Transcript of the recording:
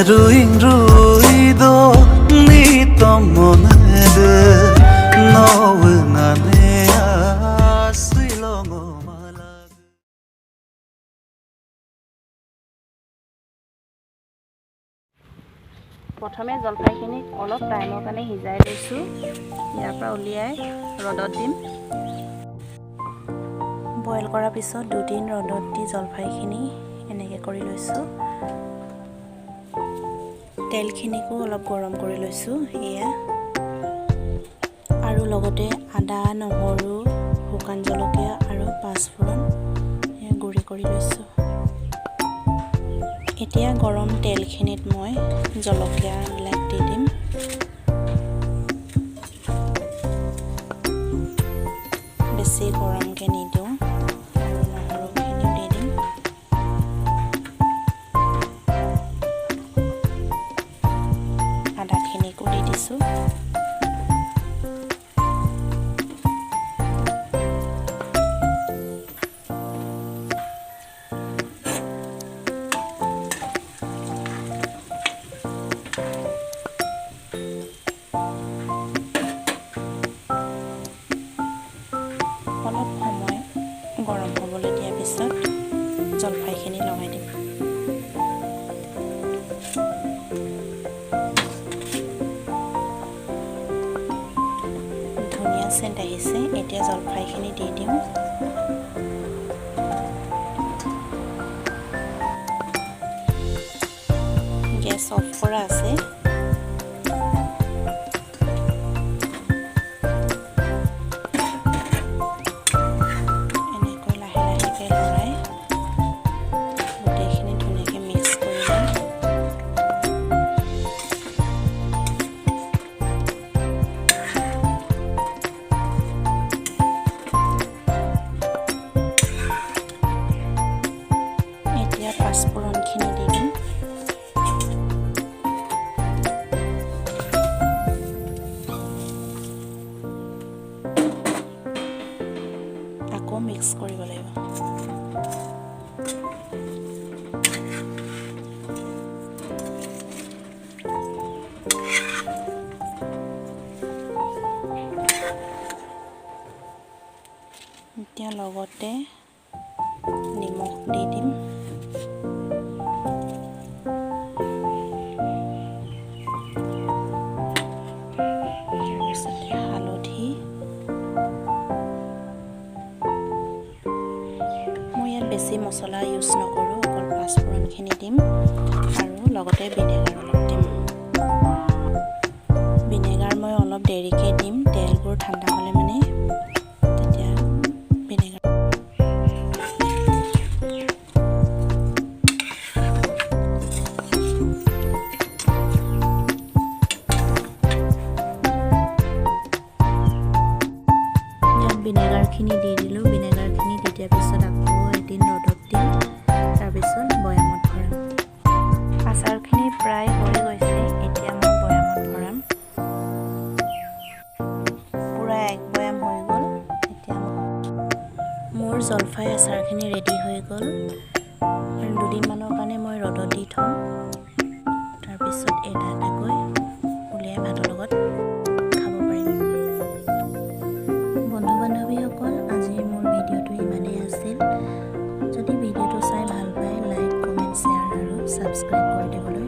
Ruing do ni tom mone de no ngane asilong mala. প্ৰথমে জলফাইখিনি অলপ টাইমৰ কাৰণে সিজাই লৈছোঁ। ইয়াৰ পৰা উলিয়াই ৰ'দত দিম। বইল কৰাৰ পিছত দুদিন ৰ'দত দি জলফাইখিনি এনেকৈ কৰি লৈছোঁ। তেলখিনিকো অলপ গৰম কৰি লৈছোঁ এয়া, আৰু লগতে আদা, নহৰু, শুকান জলকীয়া আৰু পাঁচফোৰণ এয়া গুড়ি কৰি লৈছোঁ। এতিয়া গৰম তেলখিনিত মই জলকীয়াবিলাক দি দিম। বেছি গৰমকৈ নিদিওঁ। আৰু নহৰুখিনিও দি দিম। আদাখিনিকো দি দিছোঁ। অলপ সময় গৰম হ'বলৈ দিয়াৰ পিছত জলফাইখিনি লগাই দিম। ধুনীয়া চেণ্ট আহিছে। এতিয়া জলফাইখিনি দি দিওঁ। গেছ অফ কৰা আছে। এনেকৈ লাহে লাহেকৈ লৰাই গোটেইখিনি ধুনীয়াকৈ মিক্স কৰি ল'ম। এতিয়া পাঁচফোৰণখিনি দি দিম। আকৌ মিক্স কৰিব লাগিব। এতিয়া লগতে নিমখ দি দিম। তাৰপিছতে হালধি। মই ইয়াত বেছি মছলা ইউজ নকৰোঁ, অকল পাঁচফোৰণখিনি দিম আৰু লগতে ভিনেগাৰ অলপ দিম। ভিনেগাৰ মই অলপ দেৰিকৈ দিম, তেলবোৰ ঠাণ্ডা হ'লে মানে তেতিয়া ভিনেগাৰ। ইয়াত ভিনেগাৰখিনি দি দিলোঁ। ভিনেগাৰখিনি দি দিয়াৰ পিছত আকৌ এদিন ৰ'দত দিম, তাৰপিছত বৈয়ামত ভৰাম। আচাৰখিনি প্ৰায় হৈ গৈছে। এতিয়া মই বৈয়ামত ভৰাম। পূৰা এক বৈয়াম হৈ গ'ল। এতিয়া মোৰ জলফাই আচাৰখিনি ৰেডি হৈ গ'ল। আৰু দুদিনমানৰ কাৰণে মই ৰ'দত দি থ'ম। তাৰপিছত এটা এটাকৈ উলিয়াই ভাতৰ লগত খাব পাৰিম। বন্ধু বান্ধৱীসকল, আজিৰ মোৰ ভিডিঅ'টো ইমানেই আছিল। যদি ভিডিঅ'টো চাই ভাল পায়, লাইক, কমেণ্ট, শ্বেয়াৰ আৰু ছাবস্ক্ৰাইব কৰি দিবলৈ